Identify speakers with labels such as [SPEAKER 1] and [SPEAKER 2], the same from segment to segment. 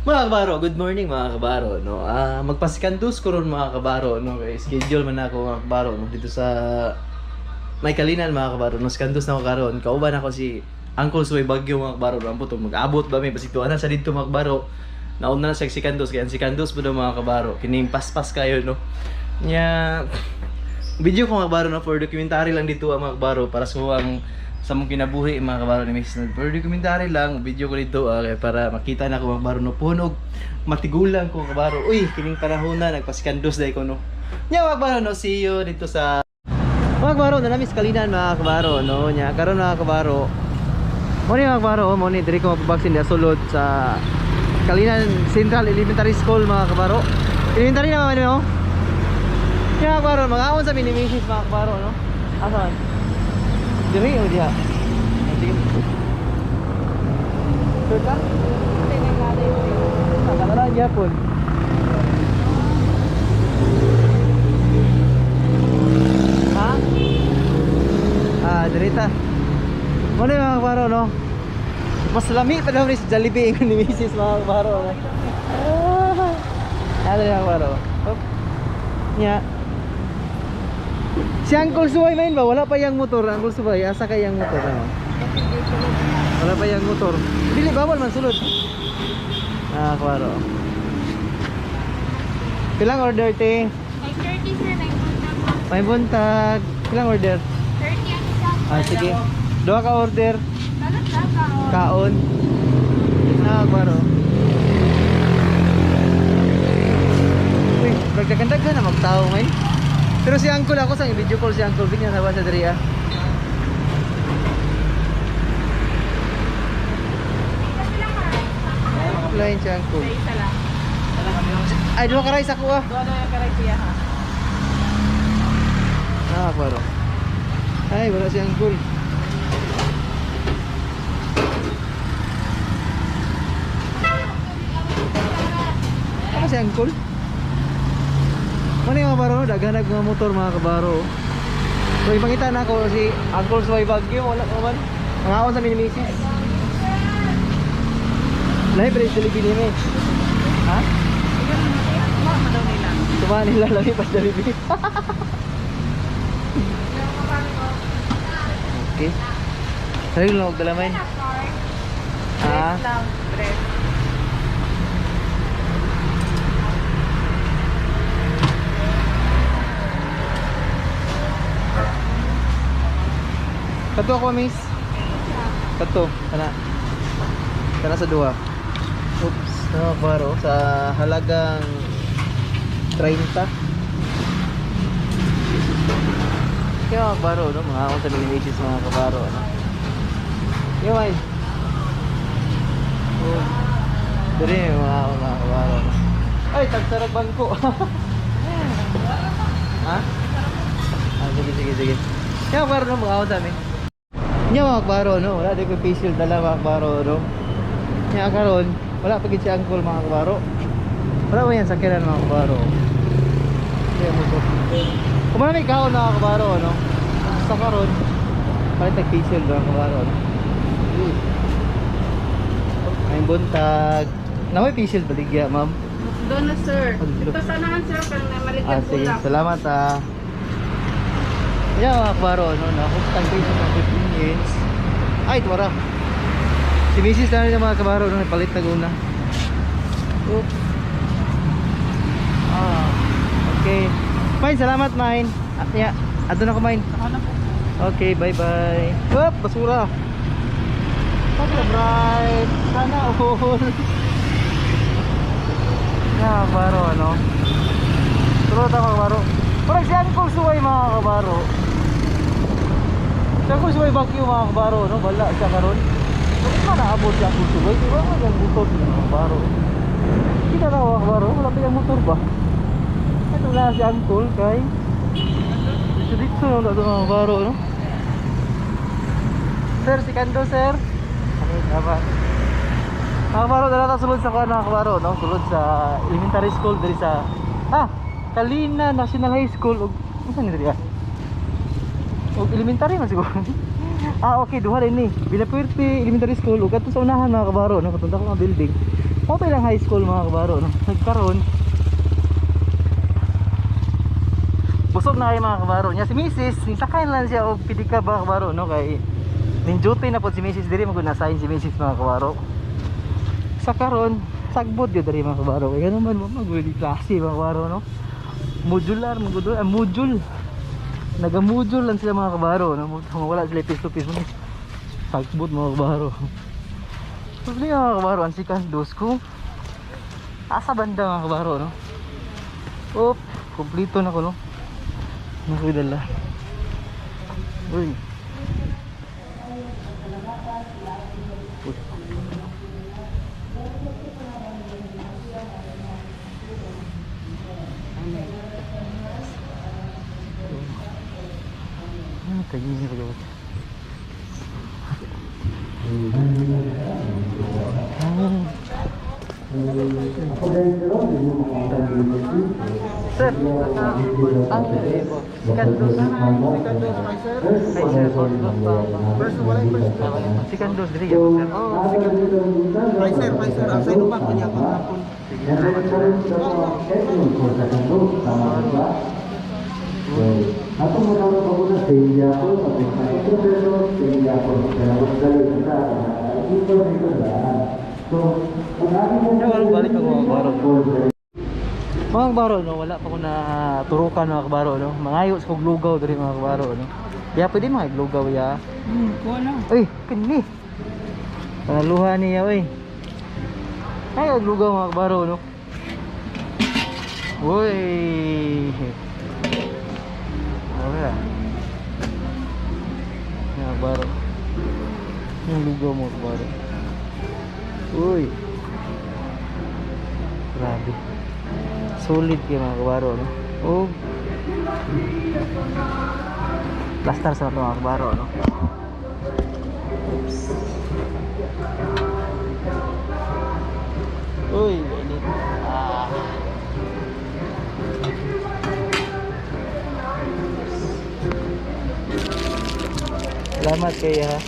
[SPEAKER 1] Mga kabaro, good morning, mga kabaro, no. Ah, magpasikandus ko ron, mga kabaro, no. Kay schedule man ako, mga kabaro, no, dito sa may Kalinan, mga kabaro, no. Sikandus na ako karon. Kauban ako si Uncle Suy Bagyo, mga kabaro, no. Ambot mag-abot ba may basig na sa dito, mga kabaro. Nauna na siya sikandos kay ang sikandos po daw, mga kabaro. Kining paspas kayo, no. Nya video ko, mga kabaro, no, for documentary lang dito ang mga kabaro para sa ang sa mong kinabuhi, mga kabaro, ni Mrs. No. For documentary lang video ko dito kay para makita na ko, mga kabaro, no, punog matigulang ko, kabaro. Uy, kining panahon na nagpasikandos dai ko, no. Nya, mga kabaro, no, see you dito sa mga kabaro na namis Kalinan, mga kabaro, no. Nya karon, mga kabaro, mo ni, mga kabaro, mo ni diri ko mapabaksin sa sulod sa Kalinan Central Elementary School, mga kabaro. Elementary na man, no. Nya, mga kabaro, mga aon sa minimisis, mga kabaro, no. Asan? Diri o diha? Ay, sige. Sure ka? Wala gyapon. Ha? Ah, dirita. Mo na, mga kabaro, no? Mas lami pa daw ni sa Jollibee ingon ni Mrs., mga kabaro, no? Ah. Ano, mga kabaro? Hop. Nya. Si Uncle Suway main ba? Wala pa yang motor. Uncle Suway, asa kay yang motor? Ano? Wala pa yang motor. Dili bawal man sulod. Ah, kabaro. Pilang order, te?
[SPEAKER 2] Ay, 30 sir, may buntag.
[SPEAKER 1] May buntag. Pilang order?
[SPEAKER 2] 30 ang isa.
[SPEAKER 1] Ah, sige. Duha ka order.
[SPEAKER 2] Balot lang ka.
[SPEAKER 1] Kaon. Na, kabaro. Uy, pagdagandag na magtao ngayon. Pero si Uncle ako sa video call si Uncle Vic sa sa diri ah. Line si Uncle.
[SPEAKER 2] Isa lang.
[SPEAKER 1] Ay, duha ka rice ako ah.
[SPEAKER 2] Duha na yung karay siya ha.
[SPEAKER 1] Ah, baro. Ay, wala si Uncle. Ano si Uncle? Ano yung mga baro? Daghan mga motor, mga kabaro. So ipangita na ako si Uncle Suway Bagyo. Wala ko man. Mga akon sa minimisis. Lahi pa rin Jollibee ni eh. Ha?
[SPEAKER 2] Tuwa mo daw nila.
[SPEAKER 1] Tuma nila lahi pa Jollibee. Okay. Sarili lang og dalaman. Ha?
[SPEAKER 2] Dress lang. Dress.
[SPEAKER 1] Kato ako, miss. Kato, kana. Kana sa duha. Oops, no, baro sa halagang 30. Kaya mga baro, no? Mga akong sa mga mga kabaro, no? Yo, ay. Oh. Diri, mga akong mga kabaro, no? Ay, tagsarag bangko. Ha? Ah, sige, sige, sige. Kaya baro, no? Mga akong sa amin. Nya, mga kabaro, no? Wala di ko face shield dala, mga kabaro, no? Nya karon, wala pa gid si Uncle, mga kabaro. Wala ba yan sakyanan, mga kabaro? Kaya mo to. Kung marami kaon, mga kabaro, no? Sa karon, palit tag face shield, mga kabaro, no? Ay, buntag. Na may face shield baligya, ma'am.
[SPEAKER 2] Doon na sir.
[SPEAKER 1] Ano?
[SPEAKER 2] Ito sanahan sir, kang
[SPEAKER 1] Ah,
[SPEAKER 2] maligyan
[SPEAKER 1] sige.
[SPEAKER 2] bulak.
[SPEAKER 1] Salamat ah. Yan, mga kabaro, no? Nakuptang kayo sa mga 15 yens. Ay, tuwara. Si Mrs. na rin ang mga kabaro, no? Nagpalit na guna. Oops. Ah, okay. Fine, salamat, mine. Ah, yeah. Ato na kumain. Okay, bye-bye. Whoop, basura. Pagka bright. Sana all. Yeah, kabaro, ano? Tulo ta, mga kabaro. Parang si Uncle Suway, mga kabaro. Si Uncle Suway Bagyo, mga kabaro, no? Wala siya karon. Bakit man naabot si Uncle Suway? Di ba mga motor niya, mga kabaro? Kita na, mga kabaro, wala pa yung motor ba? Ito na si Uncle kay dito dito no, ito, mga kabaro, no? Sir, si Kando, sir. Okay, tama. Mga kabaro, dala ta sulod sa kuan, mga kabaro, no? Sulod sa elementary school diri sa Kalina National High School ug unsa ni diri ah? Og elementary man siguro. Ah, okay, duha rin ni. Villapuerte Elementary School ug kadto sa unahan, mga kabaro, no? Katong dako nga building. Mo pa ilang high school, mga kabaro, no? Nagkaroon. Busog na kayo, mga kabaro. Nya si Mrs. Nisakay lang siya og pedicab, mga kabaro, no, kay nin duty na pod si Mrs. Diri magud na-assign si Mrs., mga kabaro. Sa karon, sagbot yun diri, mga kabaro. Kay ganun man mo maguli klase, mga kabaro, no. Modular magud, ah, module. Naga-module lang sila, mga kabaro, no. Wala sila piso-piso. Sagbot, mga kabaro. So, mga kabaro, ang sikan dos ko. Asa banda, mga kabaro, no? Op, kompleto na ko, no? Naku, dala. Uy. Uy. Ano tayo niya pag. Ah. Sir, ang sikandos. Hi sir, sikandos diri ya, sir.
[SPEAKER 3] Oh, Pricer, pricer. Ang sa inuma, kanya pangapon.
[SPEAKER 1] Sige, salamat, sir. Pero balik ako, mga kabaro. Mga kabaro, no, wala pa ko na turukan, mga kabaro, no. Mangayo sa kog lugaw diri, mga kabaro, no. Ya pwede mga lugaw ya.
[SPEAKER 2] Kuha na.
[SPEAKER 1] Uy, kini. Panaluhan niya, uy. Ay, og lugaw, mga kabaro, no. Uy. Wala. Mga kabaro. Yung lugaw, mga kabaro. Uy. Grabe. Solid kay mga kabaro, no. Oh. Plaster sa mga kabaro, no. Oops. Uy, init. Ah. Salamat kay ha.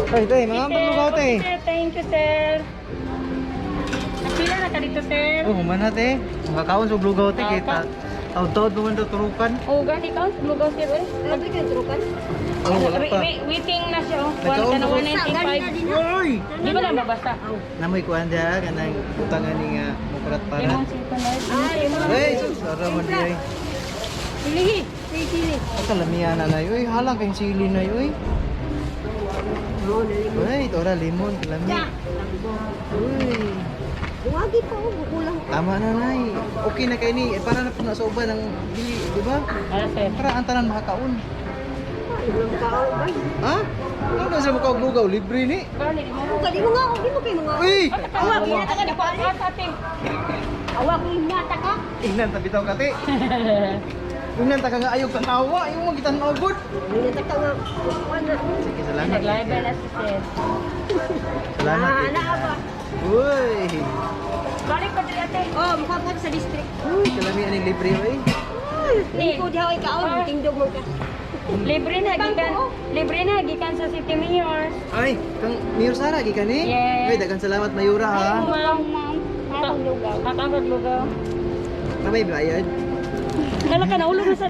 [SPEAKER 1] Ay, tay, mga paglugaw, tay.
[SPEAKER 2] Sir, thank you, sir. Napila na ka dito, sir.
[SPEAKER 1] Oh, humana, te. Makakaon sa lugaw, te, kay ta. Taod-taod naman daw turukan.
[SPEAKER 2] Oh, gani ka, lugaw, sir. Eh.
[SPEAKER 1] Oh, wala pa.
[SPEAKER 2] Waiting na siya, oh.
[SPEAKER 1] Nagkaon
[SPEAKER 2] 1
[SPEAKER 1] ko.
[SPEAKER 2] 195.
[SPEAKER 1] Uy!
[SPEAKER 2] Di ba lang mabasa?
[SPEAKER 1] Namoy kuan diha kanang utangan ni nga mukurat para.
[SPEAKER 2] Lemon chicken rice.
[SPEAKER 1] Hey, sus, ara man di ay.
[SPEAKER 2] Sili. Sili.
[SPEAKER 1] Kalamian na nay. Uy, halang kayong sili na uy. Uy, tora limon, kalami. Uy,
[SPEAKER 4] Wagi pa oh, kulang.
[SPEAKER 1] Tama na nay. Okay na kay ni. Eh, para na po na sa uban ang dili, di ba?
[SPEAKER 2] Ano, sir?
[SPEAKER 1] Para ang tanan makakaon.
[SPEAKER 4] Ilang kaon ba?
[SPEAKER 1] Ha? Ano na sila makaog lugaw libre ni?
[SPEAKER 2] Gani, di mo.
[SPEAKER 4] Ako di mo nga, di mo kayo mga.
[SPEAKER 1] Uy!
[SPEAKER 2] Awag, hinata ka, di pa ate.
[SPEAKER 4] Awag hinata ka.
[SPEAKER 1] Ingnan ta bitaw kate. Ingnan ta ka nga ayaw tanawa, ayaw mo gitan-aw gud.
[SPEAKER 4] Hinata ka nga. Wala.
[SPEAKER 1] Sige, salamat.
[SPEAKER 2] Nag-live na si sir.
[SPEAKER 1] Salamat.
[SPEAKER 4] Ah, naa ba?
[SPEAKER 1] Uy!
[SPEAKER 2] Balik pa dili, ate.
[SPEAKER 4] Oh, mukha ko sa district.
[SPEAKER 1] Uy, kalami ani libre oy.
[SPEAKER 4] Hindi ko diha ay kaon, tindog man ka.
[SPEAKER 2] Libre na gikan. Libre na gikan sa City Mayor.
[SPEAKER 1] Ay, kang Mayor Sara gikan ni?
[SPEAKER 2] Yes.
[SPEAKER 1] Uy, daghang salamat Mayura ha.
[SPEAKER 2] Ma'am, ma'am.
[SPEAKER 4] Akong lugaw.
[SPEAKER 2] Akang lugaw.
[SPEAKER 1] Kamay bayad.
[SPEAKER 2] Kala ka naulog na sa.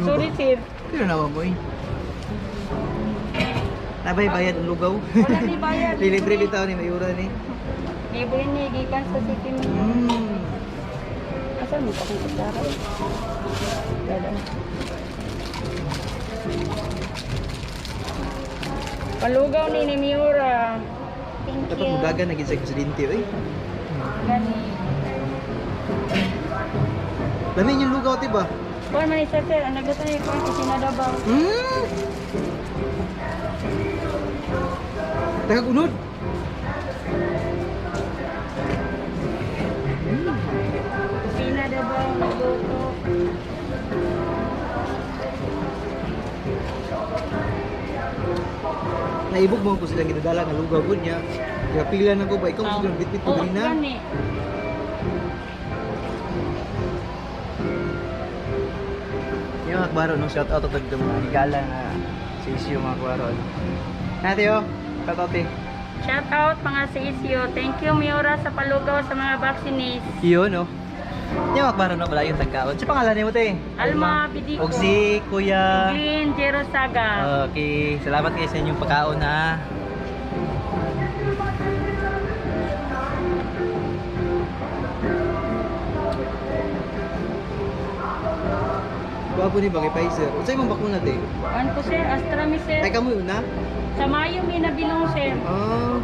[SPEAKER 2] Sorry, sir.
[SPEAKER 1] Pero nawa mo eh. Nabay bayad ang lugaw.
[SPEAKER 2] Wala ni bayad.
[SPEAKER 1] Lilibre bitaw ni Mayura ni.
[SPEAKER 2] Libre ni gikan sa City Mayor. Asa mo pa kung kutsara? Dada. Palugaw ni Miura.
[SPEAKER 4] Thank
[SPEAKER 1] Dapat
[SPEAKER 4] you.
[SPEAKER 1] mudagan na gid sa presidente oy.
[SPEAKER 2] Gani.
[SPEAKER 1] Lamin yung lugaw ti ba?
[SPEAKER 2] Kuan man ni sir, sir, ang nagluto ni kuan kasi nadabaw.
[SPEAKER 1] Daghang unod.
[SPEAKER 2] Kusina dabaw nagluto.
[SPEAKER 1] Naibog mo ko silang gidadala nga lugaw gud niya. Kaya pila na ko ba ikaw siguro bitbit ko
[SPEAKER 2] Oh,
[SPEAKER 1] diri na.
[SPEAKER 2] gani.
[SPEAKER 1] Yung akbaro no, shout out to mga higala nga Sa issue mga kabaro. Nate oh, katote.
[SPEAKER 2] Shout out mga sa isyo. Thank you Miura sa palugaw sa mga vaccinees.
[SPEAKER 1] Iyon no. Nya mga kabaro no, wala yung tagkaon. Sa pangalan nimo te?
[SPEAKER 2] Alma Bidico.
[SPEAKER 1] Og si Kuya.
[SPEAKER 2] Glenn Jero Saga.
[SPEAKER 1] Okay, salamat kayo sa inyong pagkaon ha. Gwapo ni ba kay Pfizer? Unsay imong bakuna te?
[SPEAKER 2] Ano ko sir? Astra mi sir.
[SPEAKER 1] Ay kamo una?
[SPEAKER 2] Sa Mayo mi nabilong sir.
[SPEAKER 1] Ah.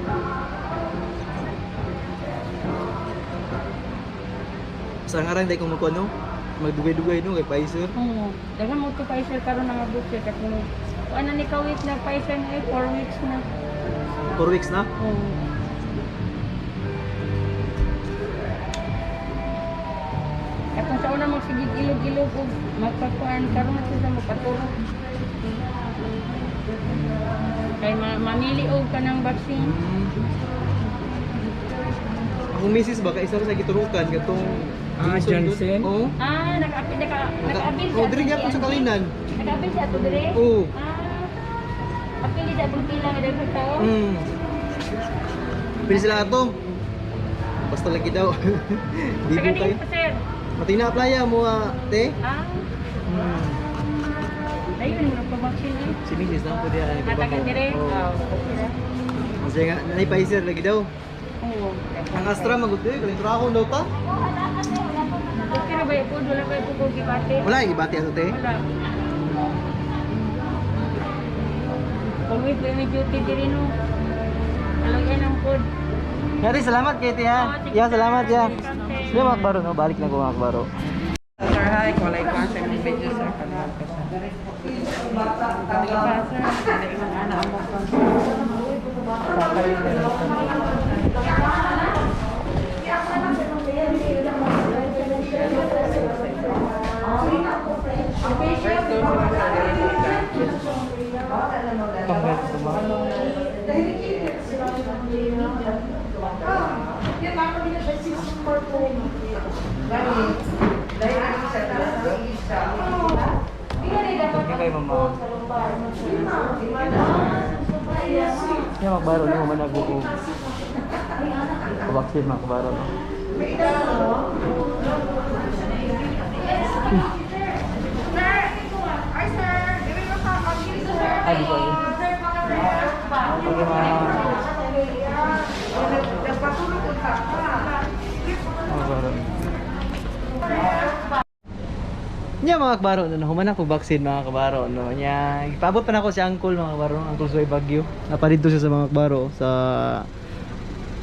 [SPEAKER 1] Sa ngaran day kung magkuano? Magdugay-dugay no kay Pfizer.
[SPEAKER 2] Oo. Daghan mo to Pfizer karon nga book sir katong ano ni ka week na Pfizer na 4 weeks na.
[SPEAKER 1] 4 weeks na.
[SPEAKER 2] Oo. Katong sa una magsigig ilog-ilog og magpakuan karon na sila magpaturok. Kay mamili og kanang vaccine.
[SPEAKER 1] Akong misis ba kay isa ra sa giturukan katong
[SPEAKER 3] Ah, Janssen?
[SPEAKER 1] Oo.
[SPEAKER 2] Ah, naka-apil naka-apil
[SPEAKER 1] Oh, diri gyapon sa Kalinan.
[SPEAKER 2] Naka-apil siya ato dire?
[SPEAKER 1] Oo.
[SPEAKER 2] Ah. Apil siya atong pila nga daghang tao.
[SPEAKER 1] Pili sila ato. Basta lagi daw. Di
[SPEAKER 2] Sa
[SPEAKER 1] mo kayo.
[SPEAKER 2] kanin pa sir.
[SPEAKER 1] Matina playa mo ah, te.
[SPEAKER 2] Ah, ayun mo pa-vaccine eh.
[SPEAKER 1] Si misis na po diya.
[SPEAKER 2] Natagan dire.
[SPEAKER 1] Oo.
[SPEAKER 2] Ah, okay ra.
[SPEAKER 1] Kasi nga, nanay Pfizer lagi daw.
[SPEAKER 2] Oo.
[SPEAKER 1] Ang Astra magud eh, kaling traho daw ta.
[SPEAKER 2] Okay ra ba yung food? Wala ba yung food gibate?
[SPEAKER 1] Wala yung ibati ato te.
[SPEAKER 2] Wala. Kung may duty diri no. Alagyan ang food.
[SPEAKER 1] Yari, salamat kay te ha.
[SPEAKER 2] Oo, sige,
[SPEAKER 1] Ya, salamat ya.
[SPEAKER 2] sir. Welcome, sir.
[SPEAKER 1] Sige mga kabaro, no? Balik lang ko mga kabaro.
[SPEAKER 3] Sir, hi. Kulay ko sa imong video, sir. Kanang ka, sir. Sige pa, sir. Hindi man ana mo pa.
[SPEAKER 1] Thank you kay mama. Ya, mga kabaro, no? Manag ko. Kabaksin mga kabaro, no? Ay, di ko yun. Okay, ma'am. Mga kabaro. Nya mga kabaro, no, human ako vaccine mga kabaro, no. Nya, ipabot pa na ako si Uncle mga kabaro, Uncle Zoe Baguio. Naparito siya sa mga kabaro sa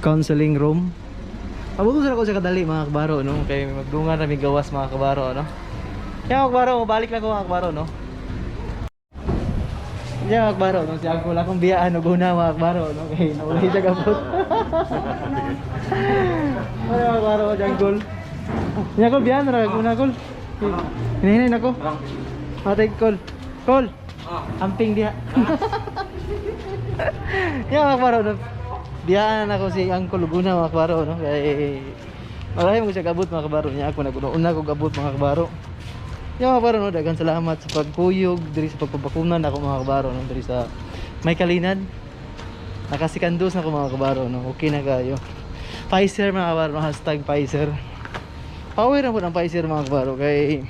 [SPEAKER 1] counseling room. Abot ko sa ako sa kadali mga kabaro, no. Kay magdungan rami gawas mga kabaro, no. Nya mga kabaro, balik lang ko mga kabaro, no. Nya mga kabaro, no, si Uncle akong biyaan og una mga kabaro, no. Kay naulay siya gabot. Ano mga kabaro, si Uncle. Nya ko biyaan ra una kol. Hinahinay na ko. Atay kol. Kol. Amping diha. Ya mga kabaro no. Biyaan ako si Uncle Luguna mga kabaro no. Kay marami mo siya gabot mga kabaro niya ako naguna ko gabot mga kabaro. Ya mga kabaro no, daghan salamat sa pagkuyog diri sa pagpabakunan ako mga kabaro no diri sa may kalinan. Nakasikandos na ko mga kabaro no. Okay na kayo. Pfizer mga kabaro no, hashtag Pfizer. Power na po ng Pfizer mga kabaro kay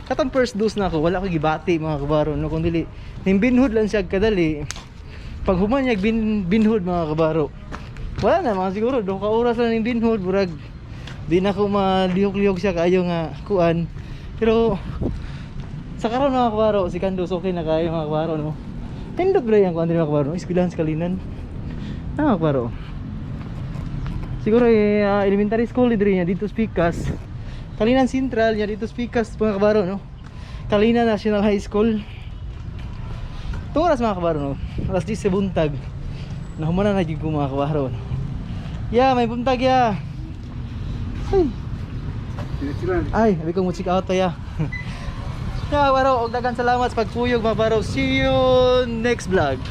[SPEAKER 1] katong first dose na ako wala ko gibati mga kabaro no kung dili nimbinhod lang siya kadali pag human niya binhod mga kabaro wala na mga siguro duha ka oras lang ning binhod burag di na ko malihok-lihok siya kaayo nga kuan pero sa karon mga kabaro si Kandos okay na kayo mga kabaro no tindot ba yung kuan diri mga kabaro eskwelahan sa Kalinan na mga kabaro siguro eh, elementary school diri niya dito Spikas Kalinan Central niya dito Spikas mga kabaro no Kalina National High School. Itong oras mga kabaro no, alas 10 sa buntag. Nahumana na jud ko mga kabaro no. Ya, may buntag ya. Ay. Ay, abi ko mo check out ta ya. Ya, kabaro, og daghan salamat sa pagkuyog mga kabaro. See you next vlog.